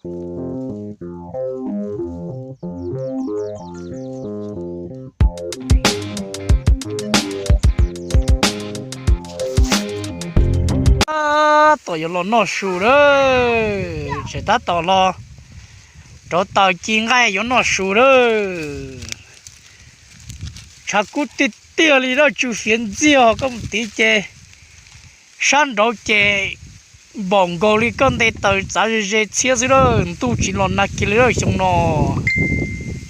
Tab tom yuav los noj su lawm, tseem tab tom los rauv taws ci nqaij yuav noj su lawm. Tshav kub tiag tiag li lawm, tsw fiav ntxiag, koj mus tiv ces sab nraud ces npaum nkaus li koj nte taws txav ze ze txhiab xwb lawm, ntuj tsis los nag kiag li lawm xyoo no.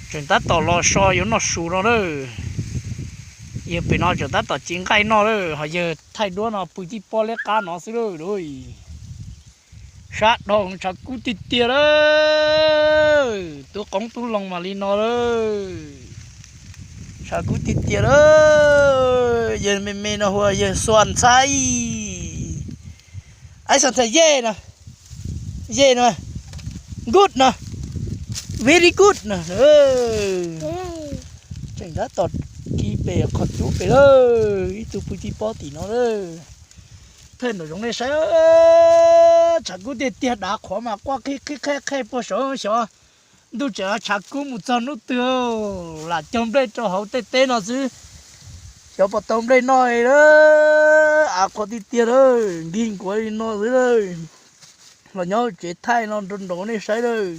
Tseem tab tom los so yuav noj su no lawm. Yawg pem no tseem tab tom ci nqaij noj lawm, ho yawg thaij duab no pw tib pob liab qab no xwb lawm. Sab dhau tshav kub tiag tiag lawm, tub qoob tub loo mas li no lawm. Tshav kub tiag tiag lawm, yawg me me no hu ua yawg Xuas Ntxhais. Ais Xuas Ntxhais, yej no, yej no, good no, very good no. Tseem tab tom ci pem qhov cub pem lawm, ib tug pw tib pob tim no lawm. Thaij nraum zoov nej saib, tshav kub tiag tiag, dav qhuav mas quaj qhib qhib qheb qheb puag saud xyov ntuj tseem tshav kub mus txog hnub twg lam cog nplej rau hauv tej teb no xwb. Xyov puas tau nplej noj li lawm, av qhuav tiag tiag lawm, nkig nkuav li no xwb lawm. Los nyob tsev thaij no nrau nraud nej saib lawm.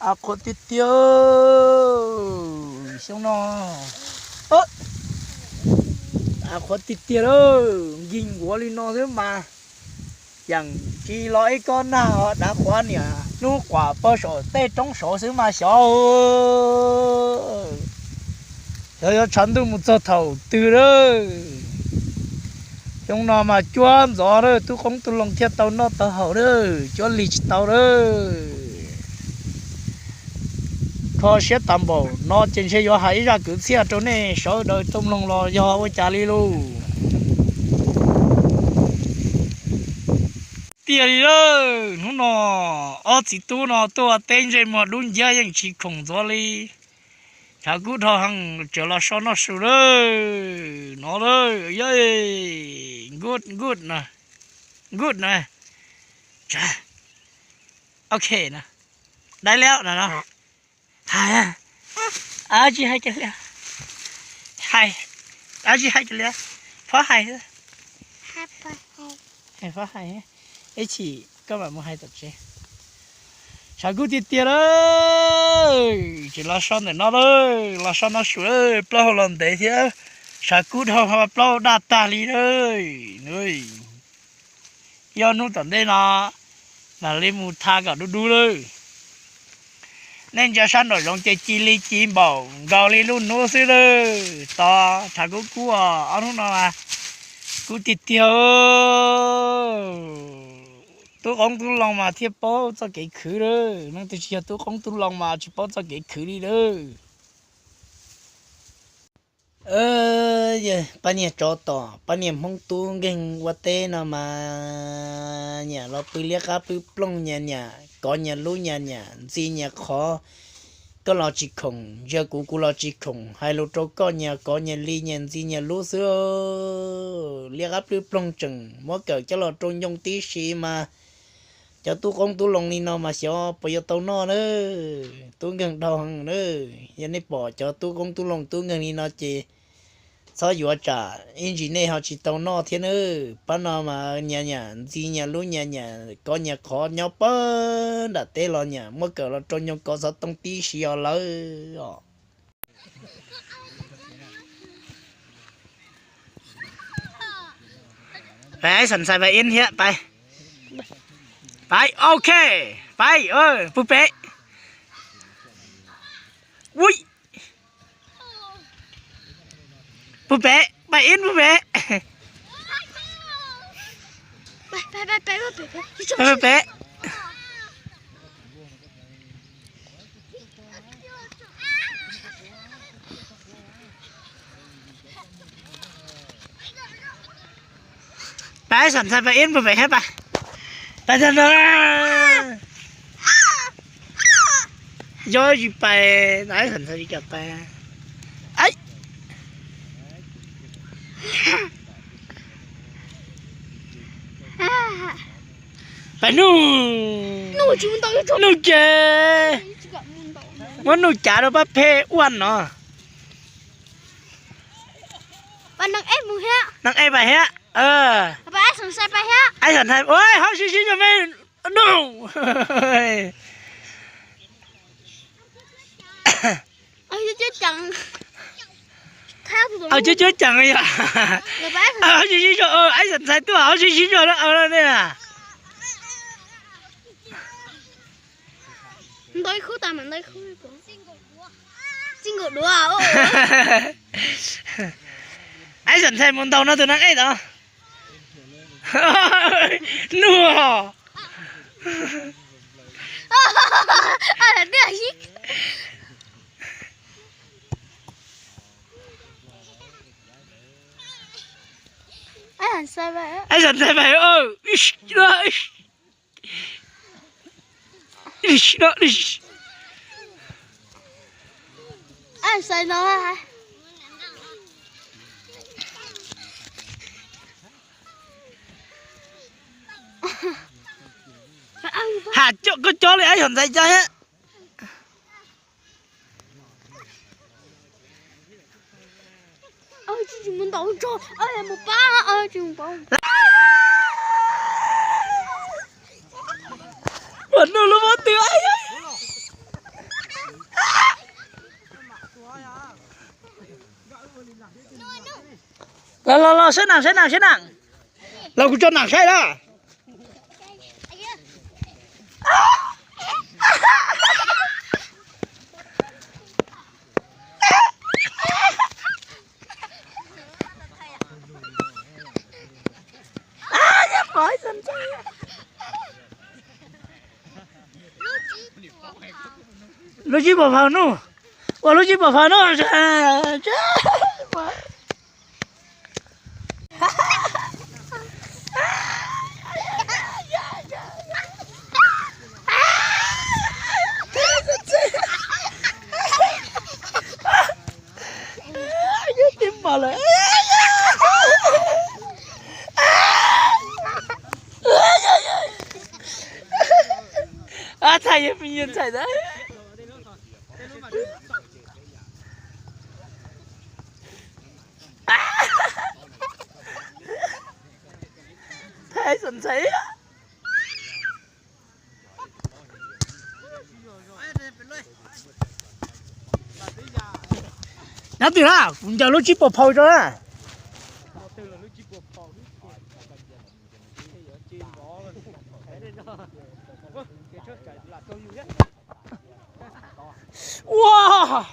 Av qhuav tiag tiag, xyoo no av qhuav tiag tiag lawm, nkig nkuav li no xwb mas. Yeej tsis los ib kob nag, dav qhuav niam hnub quas pawg saum tej roob saud xwb mas xyov. Xyov yuav tshav ntuj mus txog thaum twg lawm. Xyoo no mas cuab ntxov lawm, tub qoob tub loo thiaj tau noj tau haus lawm, cuab lig tsis tau lawm. Kho siab tas npaum no ces ntshe yuav hais ib zaj kwv txhiaj rau nej sawv daws tau mloog los yog ua cas li lauj. Tiag li lawm, hnub no ob txiv tub no tuaj ua teb ntsej muag dub nciab yeej tsis khoom ntxuav li. Tshav kub dhau heev, tseem los so noj su lawm no lawm. Good, good na, good na. Ok na, dai liab na no. Hais, tsis hais cov liab, hais, tsis hais cov liab, phob hais, phob hais, ib chim koj mam mus hais tom tsev. Tshav kub tiag tiag lawm, tseem los so ntawm no lawm, los so noj su lawm, plaub hau los ntev thiab, tshav kub dhau plaub hau daj tag li lawm. Yog hnub tom ntej no mam li mus tha kom dub dub lawm. Nej ntsia sab nraum zoov ces ci li ci npaum nkaus li lub hnub xwb lawm. Tos tshav kub kub os, ob hnub no mas kub tiag tiag. Tub qoob tub loo mas thiaj paub txoj kev khwv lawm, leej twg tsis yog tub qoob tub loo mas tsis paub txoj kev khwv li lawm. Pab niag tsov tom pab niag Hmoob tub nkeeg ua teb no mas nyiam los pw liab qab pw ploog, nyias nyiam kov nyias lub, nyias nyiam ntxi nyias qhov. Koj los tsis khoom, ntsia kuv, kuv los tsis khoom, hais lus rau koj nyias kov nyias li, nyias ntxi nyias lub xwb. Liab qab pw ploog tseem muab kawm coj los rau ncoo tib si mas cov tub qoob tub loo li no mas xyov puas yuav tau noj na. Tub nkeeg dhau heev na. Yog nej pom cov tub qoob tub loo tub nkeeg li no ces txhob yuav tsam ib ntsis nej ho tsis tau noj thiab na. Pab no mas nyias nyiam ntxi nyias lub, nyias nyiam kov nyias qhov, nyob pawg nram teb los nyias muab kawm los rau ncoo kov xov tooj tib si os lawm os. Peb sẵn sàng và in hiện tại. Peb, ok. Peb, pub peb. Ui. Pub peb, peb in pub peb. Peb, peb, peb, peb, peb. Peb, peb, peb. Peb sẵn sàng và in pub peb hết peb. Peb sẵn sàng. Yog gì peb, peb sẵn sàng đi cả peb. Ấy. Peb Nuj, nuj ces muab nuj cav rau pab phem ua no. Neeg ej pais thiab. Ib xam nthais, hauv sib sib zog me nuj. Cuab cuab cees yog. Hauv sib sib zog, ib xam nthais tuaj hauv sib sib zog na ne. Ib xam nthais mus ntaus no tus neeg ej tod. Nuj. Ib xam nthais pais. Ham coj koj cov li ib xam nthais cov thiab. Ua nuj lub mob twg. Los los los, saib nam saib nam saib nam. Los kuv tso nam saib na. Lub tsib puas phaus nuj, ua lub tsib puas phaus nuj. Tib mos lawm. Txhais yog me nyuam ntxhais ntawd. Thaij xam ntxhais. Nyob twg na, kuv ncaws lub tsib puas phau tso na. Ua